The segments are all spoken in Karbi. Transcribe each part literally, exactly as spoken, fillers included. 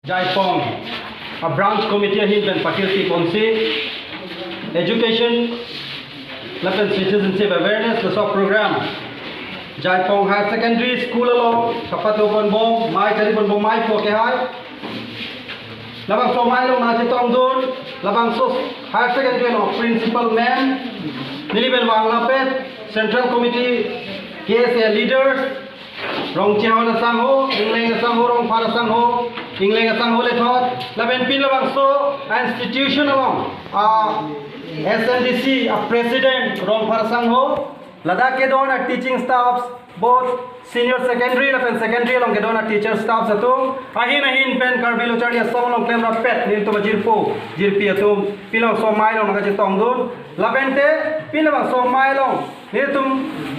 Jaipong a branch committee ahin pen pakirti ponsi education lapen citizenship awareness laso program Jaipong Higher Secondary School along kapathu ponbom, mai kari ponbom, mai po ke hai. Labangso amei along nangchetongdun, labangso Higher Secondary along principal ma'am, neli pen vang lapet, Central Committee, K S A leaders, Rongchehon asangho, Ingleng asangho, Rongphar asangho, Ingleng asangho lethot, lapen pin labangso a institution along a S N D C a president Rongphar asangho, ladak kedon a teaching staffs, both senior secondary lapen secondary along kedon a teacher staffs atum, ahin ahin pen Karbi Lo Charli Asong along klemrap pet nelitum ajirpo jirpi atum pin labangso amei along nangkachetongdun, lapen te pin labangso amei along nelitum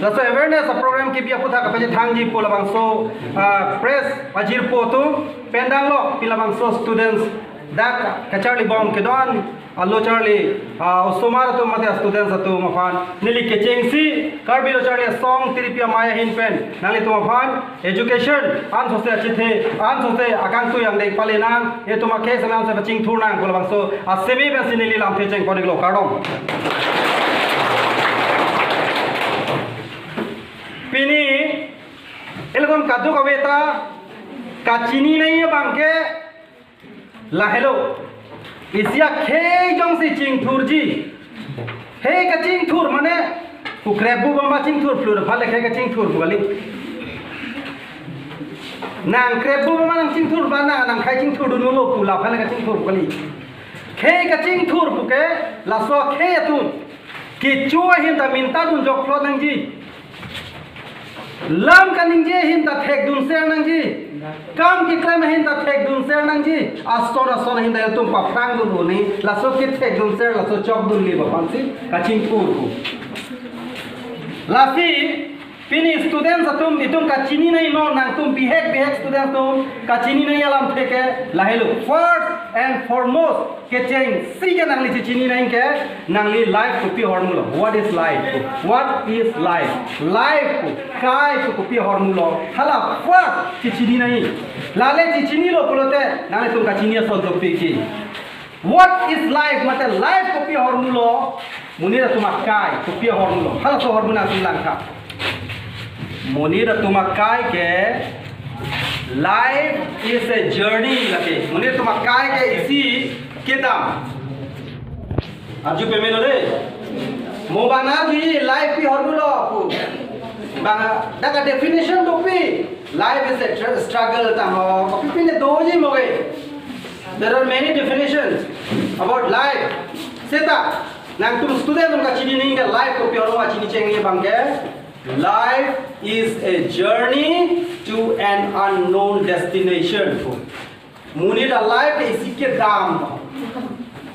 laso awareness a program kipi aphuthak kapachethangji pu labangso, ah, press ajirpo atum pen danglo pin labangso students dak kacharlibom kedon a Lo Charli, ah, osomar atum mate students atum aphan neli kechengsi Karbi Lo Charli Asong tiripi amei ahin pen nanglitum aphan education ansose achethe, ansose akangtui angdeng pale nang, itum akhei selam se pachingthur nang pu labangso aseme pensi neli lamthe chengpon-iklo, kardom. Pini ilitum kadokave ta kachini nangji abang ke lahelo. Isi akhei jongsi chingthurji. Khei kachingthur mane, pu krepbu bama chingthur phlur phale khei kachingthur pu kali. Nang krepbu bama nangchingthur ba nang, nang khei chingthurdunlo pu la phale kachingthur pu kali. Khei kachingthur puke laso akhei atum kecho ahin ta mintadun jokplot nangji. Lam kaningje ahin ta thekdunser nangji. Kam keklem ahin ta thekdunser nangji. Ason ason ahin ta itum paphrangdun-un-e. Laso kethekdunser, laso chokdunle ba aphansi kachingthur pu. Lasi pini students atum itum kachini nangji, non nangtum bihek bihek students atum kachini nangji alamthe ke lahelo. First and foremost, kechengsi ke nangli chechini nangji ke, nangli life kopi ahormulo. What is life? What is life? Life ko, kai ko kopi ahormulo, hala first chechini nangji. Lale chechinilo pulote nanglitum kachini ason dopikji. What is life? Mate life kopi ahormulo, monit atum akai kopi ahormulo, halaso ahormu nangtum langtha. Monit atum akai ke, life is a journey lake. Monit atum akai ke isi kedam. Arju pemelo de. Mo bana di life pi ahormulo pu. Bang, dak a definition dopik. Life is a tr-, struggle tangho. Kopi pine doji mo ke. There are many definitions about life. Seta, nangtum student atum kachini nangji ke life kopi ahormu kachini chengji abang ke. Life is a journey to an unknown destination. Monit a life ke isi kedam.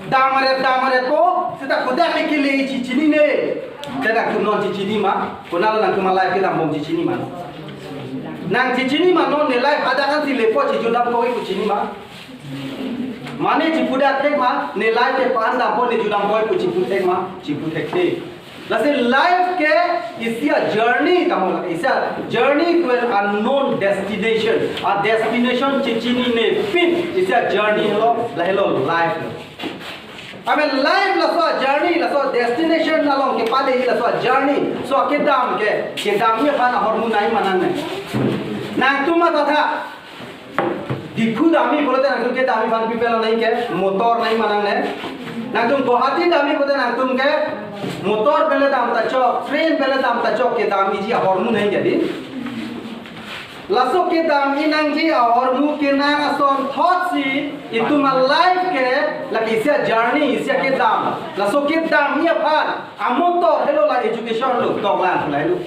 Dam aret, dam aret ko, seta kodak ke kele chechinine. Seta nangtum non chechini ma, konatlo nangtum a life kedambom chechini ma. Nang chechini ma non ne life hadak ansi lepo chejudam koi pu chini ma. Mane chipudak thek ma, ne life ke pandampo ne judam koi pu chipu thek ma, chipu thekthe. Lasi life ke isi a journey tamo, isi a journey to an unknown destination. A destination chechinine pin, isi a journey lo, lahelo life lo. Amen, life laso a journey, laso a destination along kepale laso a journey. So kedam ke, kedamji aphan ahormu nangji ma nangne. Nangtum matha tha. Diphu damji pulote nangtum kedamji aphan pi pelo nangji ke, motor nangji ma nangne. Nangtum Guwahati damji pulote nangtum ke motor pen le dam ta chok, train pen le dam ta chok, kedamji ahormu nangji ke di. Laso kedamji nangji ahormu kenang ason thotsi itum a life ke lake isi a journey, isi a kedam. Laso kedamji aphan a motor helo la education lo, toklang lahelo.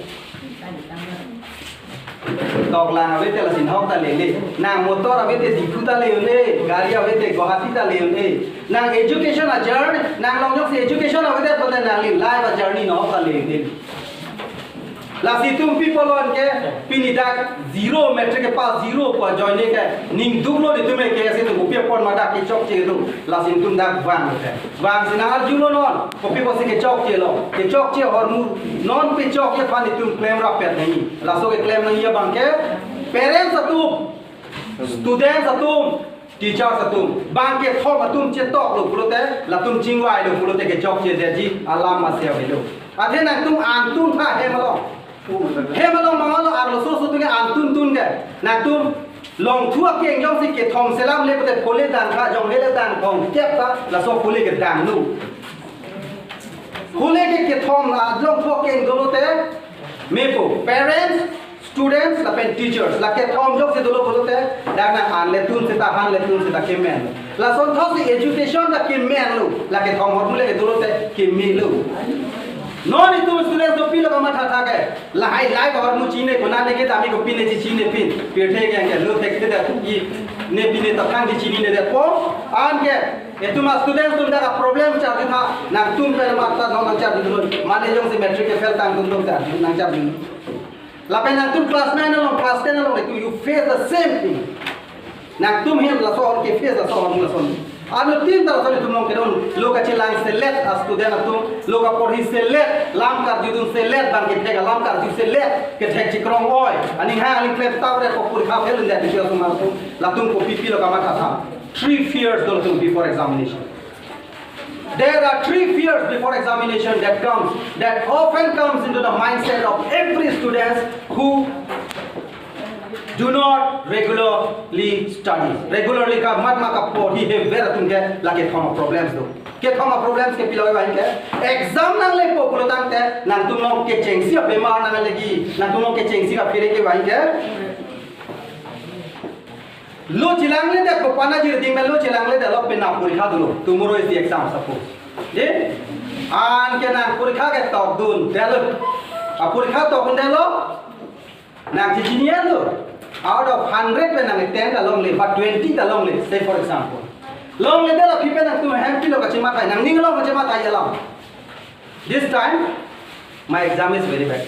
Toklang avete lasi nahok ta lele. Nang motor avete Diphu ta le-un-e, gari avete Guwahati ta le-un-e. Nang education a journey, nang longjoksi education avete pulote nangli life a journey nahok ta le-un-e. Lasi itum people on ke pini dak zero, matric kepass zero pu ajoine ke ning duklo, itum ke ase tu kopi apot ma dak kechokche tu. Lasi itum dak vang ke. Vangsi nang arjulo non, kopi apotsi kechokchelo. Kechokche ahormu, non kechokche aphan itum klemrap pet nangji. Laso keklem nangji abang ke, parents atum, students atum, Teachers atum, bang kethom atum chetoklo pulote, latum chingvailo pulote kechokche detji alam masi avelo. Athe nangtum antun tha hem along. Hem along mangalo arloso atum ke antun tun ke. Nangtum longthu akeng jongsi kethom selam le pulote phule dang tha, jong hele dang thomkep tha, laso phule kedang nu. Phule ke kethom along pho keng dolote, mepo, parents, students lapen teachers, la kethom jongsi dolo pulote, dak nang an le tun seta, han le tun seta kemen. Lason thotsi education ta kemenlo, la kethom ahormu le dolote kemelo. Non itum students dopilo kamatha tha ke, lahai lahai ahormu chine ko nane ke tami ko pine chi chinepin, pirthe ke angke lo thekthedet, i ne pine ta thang chi chinine detpo, anke itum a students atum dak problem charjutha, nangtum pen matha non nangcharjudun, mane jongsi matric ke fail tang atum dong charju nangcharjudun. Lapen nangtum class nine along, class ten along, itum you face the same thing. Nangtum hem laso ahormu ke face laso ahormu lason. Anuttin ta lason itum along kedon, lo kachelang selet a student atum, lo kaporhi selet, lam karjudun selet, bang kethek alam karju selet, kethek chikrong oi. Aning ha aling klem tau re ko porikha fail undet dikir atum atum, latum kopipilo kamatha tha. Three fears dolo latum before examination. There are three fears before examination that comes, that often comes into the mindset of every student who do not regularly study. Regularly kamatha ma kaporhi hever atum ke la kethom problems do. Kethom problems ke pilo vang ke, exam nanglepo pulo tangte nangtum along kechengsi abemar nanglegi, nangtum along kechengsi kaphere ke vang ke. Lo chelangledetpo, pana jirding me lo chelangledet lo, penap porikha dolo. Tomorrow is the exam, suppose. De? Anke nang porikha ke tokdun detlo. A porikha tokdun detlo. Nang chichinilo. Out of hundred pen nang ten ta longle, but twenty ta longle, say for example. Longledetlo, phi pen nangtum hempilo kachematha, nangning along kachematha alam. This time, my exam is very bad.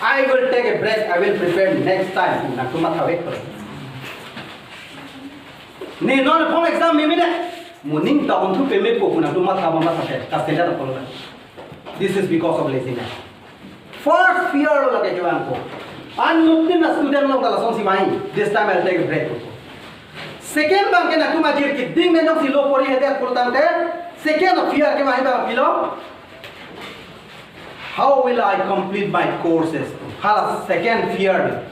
I will take a break. I will prepare next time. Nangtum mathavek. Ne non phong exam meme de. Mo ning ta unthu pemepo pu nangtum matha ba matha ke. Kastenda ta polo. This is because of laziness. First fear lo lake kevangpo. Anuttin a student along ta lasonsi vang. This time I'll take a break. Second abang ke nangtum ajir keding me jongsi lo porhi hedet pulo tangte, second fear kevang abang pilo. How will I complete my courses? Hala second fear.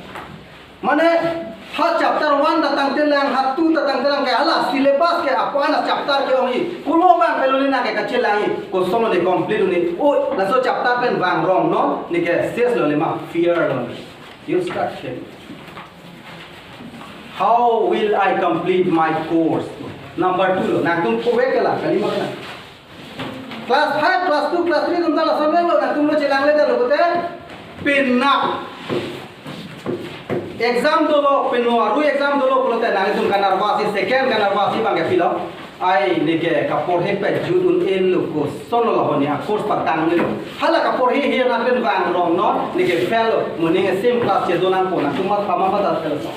Mane, ha chapter one ta tangtelang, ha two ta tangtelang ke hala syllabus ke apo ana chapter ke-ongji. Kulo abang pelo ni nang ke kachelangji. Kosonlo ne complete un-e. Oh, laso chapter pen vangrong non, ne ke ses lo le ma fear lo. You start sharing. How will I complete my course? Number two lo, nangtum kove ke la, kalima ke la. Class five, class two, class three atum ta lason lo, nangtum lo chelangledetlo pulote, penap. Exam dolo, penap, ru exam dolo pulote, nangtum kanervous-i, second kanervous-i abang ke pilo. Ai, ne ke kaporhi pajut un-elo, kosonlo lahoni a course patang nelo. Hala kaporhi hi nang pen vangrong non, ne ke fail lo, mo ning same class chedo nangpo, nangtum matha ma matha fail lo.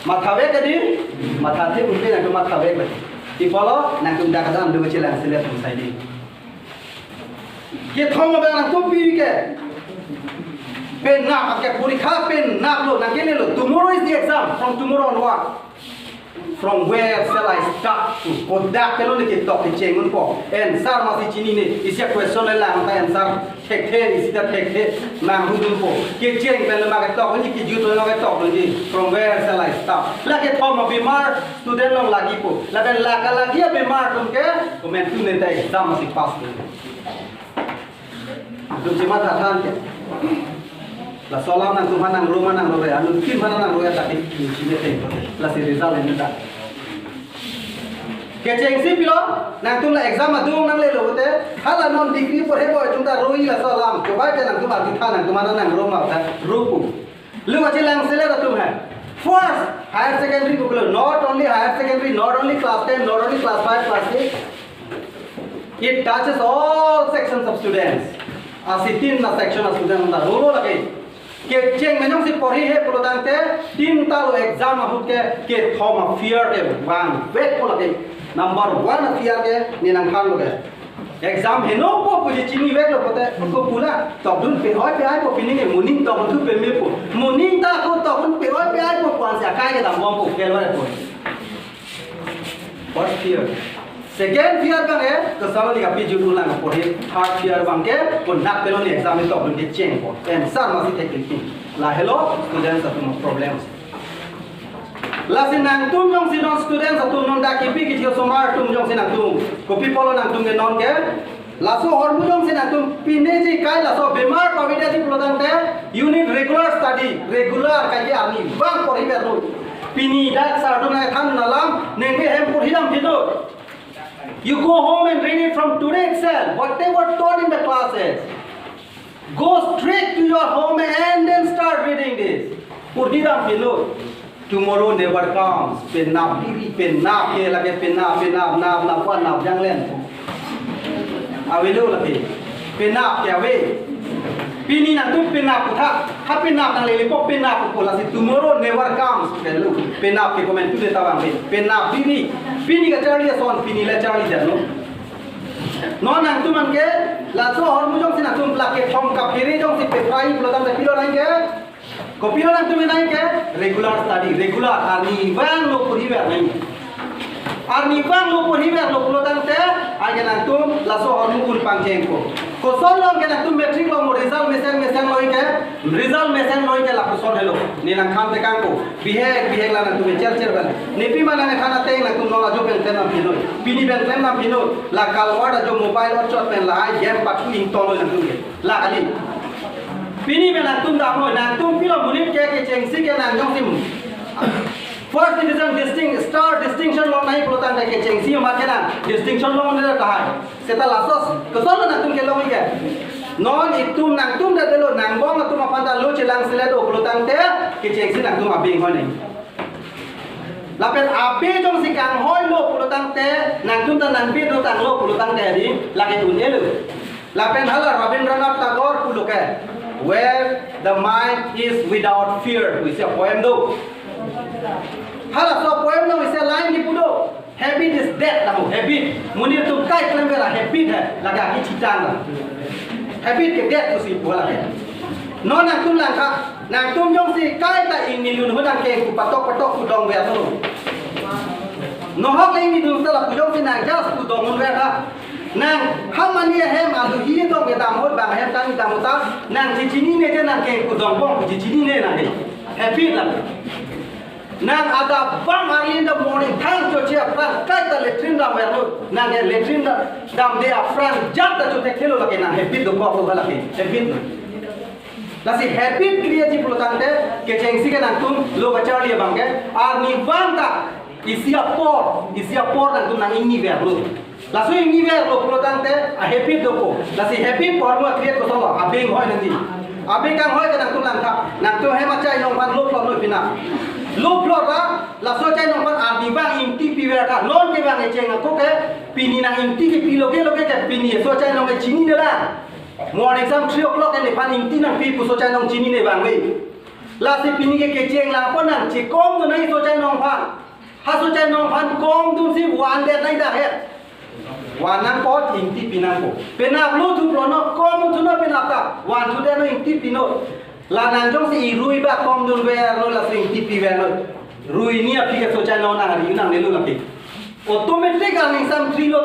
Mathavek ke di, mathathe un-e nangtum mathavek ke di. Pi apotlo, nangtum dak dan do chelang selet atum sai di. Kethom abang nangtum pi ke. Penap ke porikha penaplo, nang kelelo. Tomorrow is the exam, from tomorrow onward. From where shall I start to? Kodak ke lo ne ketok kecheng unpo. Answer masi chinine. Isi a question le lang ta answer thekthe, isi ta thekthe. Nang hudunpo. Kecheng pen lo ma ketok, ne kejut lo ma ketok lo ne. From where shall I start? La kethom abemar student along lagipo. Lapen la kalagi abemar atum ke, komantu ne ta exam masi pass lo. Atum chematha than ke. Laso alam nangtum aphan nangro ma nangro re, anuttin aphan nangro ya tadi, chini te. Lasi result ini ta. Kechengsi pilo, nangtum la exam adung nanglelo pulote, hala non degree porhe boi atum ta ro-i laso alam. Coba ke nangtum ati tha nangtum aphan nangro ma tha, ro pu. Lo kachelang selet atum hai. First, higher secondary pulo, not only higher secondary, not only class ten, not only class five, class six. It touches all sections of students. Asitin na section a student ta dolo lake. Kecheng me jongsi porhi he pulo tangte, tin ta lo exam ahut ke, kethom a fear ke vangvekpo lake. Number one a fear ke, ne nangthanlo ke. Exam henopo puji chiniveklo pote, ko pu la, tokdun pe-oi pe-aipo, pini ke moning tokdun peme po. Moning ta ko tokdun pe-oi pe-aipo, ko ansi akai kedam bompo, fail varepo. First fear. Second fear abang ke, kosonlo ni kapejut un lang porhi. Third fear abang ke, ko nat pelo ni exam tokdun kechengpo. Answer masi thek kiki. Lahelo, students atum problem. Lasi nangtum jongsi non students atum non dak kipi kithi osomar atum jongsi nangtum. Kopi pulo nangtum ke non ke. Laso ahormu jongsi nangtum pineji kai laso bemar pavedetji pulotangte, you need regular study, regular kaike arnivang porhi verlo. Pini dak sir atum nangthan alam, ningve hem porhi dam pilo. You go home and read it from today itself, whatever taught in the classes. Go straight to your home and then start reading this. Porhi dam pilo. Tomorrow never comes. Penap diri, penap ke lake penap, penap, nap, nap, nap, nap, janglen. Avelo lake. Penap ke ave. Pini nangtum penap kutha. Ha penap nanglelepo penap ko lasi tomorrow never comes. Pelu. Penap ke komen tu de tawang pe. Penap diri. Pini kacharli ason, pini le charli jano. Non nangtum anke, laso ahormu jongsi nangtum lake thom kaphere jongsi peprai pulotangte pilo nangke. Kopilo nangtum nangke, regular study, regular, arnivanglo porhi ver nang. Arnivanglo porhi verlo pulotangte, anke nangtum laso ahormu un pangchengpo. Kosonlo anke nangtum matric lo mo result mesen mesen lo anke, result mesen lo anke lapuson helo. Ne nangkam tekangpo, bihek bihek la nangtum chercher bal. Nepima nangthan ateng nangtum non ajo pen klem dam pilo. Pini pen klem dam pilo, la kalwar ajo mobile ochot pen lahai game pathu ingtolo nangtum ke. La kali. Pini pen nangtum damlo, nangtum pilo monit ke kechengsi ke nang jongsi first division distinct, star distinction longnai pulotangte kechengsi amat ke nang distinction longnai tahai. Seta laso, kosonlo nangtum kelong ke. Non itum nangtum ta delo, nangbong atum aphan ta lo chelang sile do pulotangte kechengsi nangtum abing hoi nang. Lapen abe jongsi kanghoilo pulotangte, nangtum ta nangbe dotanglo pulotangte di, lake un-elo. Lapen hala Rabindranath Tagore pulo ke, "Where the mind is without fear," pu isi poem do. Halaso poem along isi line kipu do. Habit is death, namo habit. Monit atum kai klemver ahabit hai, lake akechitang la. Habit ke death pusi pu lake. Non nangtum langkha, nangtum jongsi kaita ingni lun ho nangkeng ku patok patok kudong verlo. Nohok le ingni dun sala pu jongsi nang just kudong un verlo. Nang hamani ahem alu hi dong ke dam ahut bang ahem kangni dam ahut ta, nang chichinine je nangkeng kudong bong chichinine nang ke. Habit la. Nang adap bang early in the morning thang choche aphrang kaita latrine dam verlo. Nang ke latrine da-, damde aphrang jat ta chothekthe lo, lake nang habit dokok lo, lake habit lo. Lasi habit create ji pulotangte kechengsi ke nangtum lo kacharli abang ke arnivang ta isi apor, isi apor nangtum nang ingni verlo. Laso ingni verlo pulotangte ahabit dopo. Lasi habit ahormu a-create kosonlo, abing hoi nangji. Abing kanghoi ke nangtum langkha. Nangtum hem achai nong aphan lo plot lo pina. Lo plot ra, laso achai nong aphan arnivang ingti piver tha. Non kevang echeng ako ke, pini nang ingti ke pilo ke lo ke ke pini so achai nong ke chinine lang. Morning sam three o'clock ke nephan ingti nangpi pu so achai nong chinine vangve. Lasi pini ke kecheng langpo nang chekom do nang so achai nong aphan. Ha so achai nong aphan kom dunsi van det nai dak he. Van nangpo, ingti pi nangpo. Penap lo thu plono, kom thu no penap ta. Van thu det no, ingti pi no. La nang jongsi irui ba kom dunverlo, lasi ingti piverlo. Rui ni aphi ke so achai nong nang ari nangnelo lake. Automatic aning sam three lo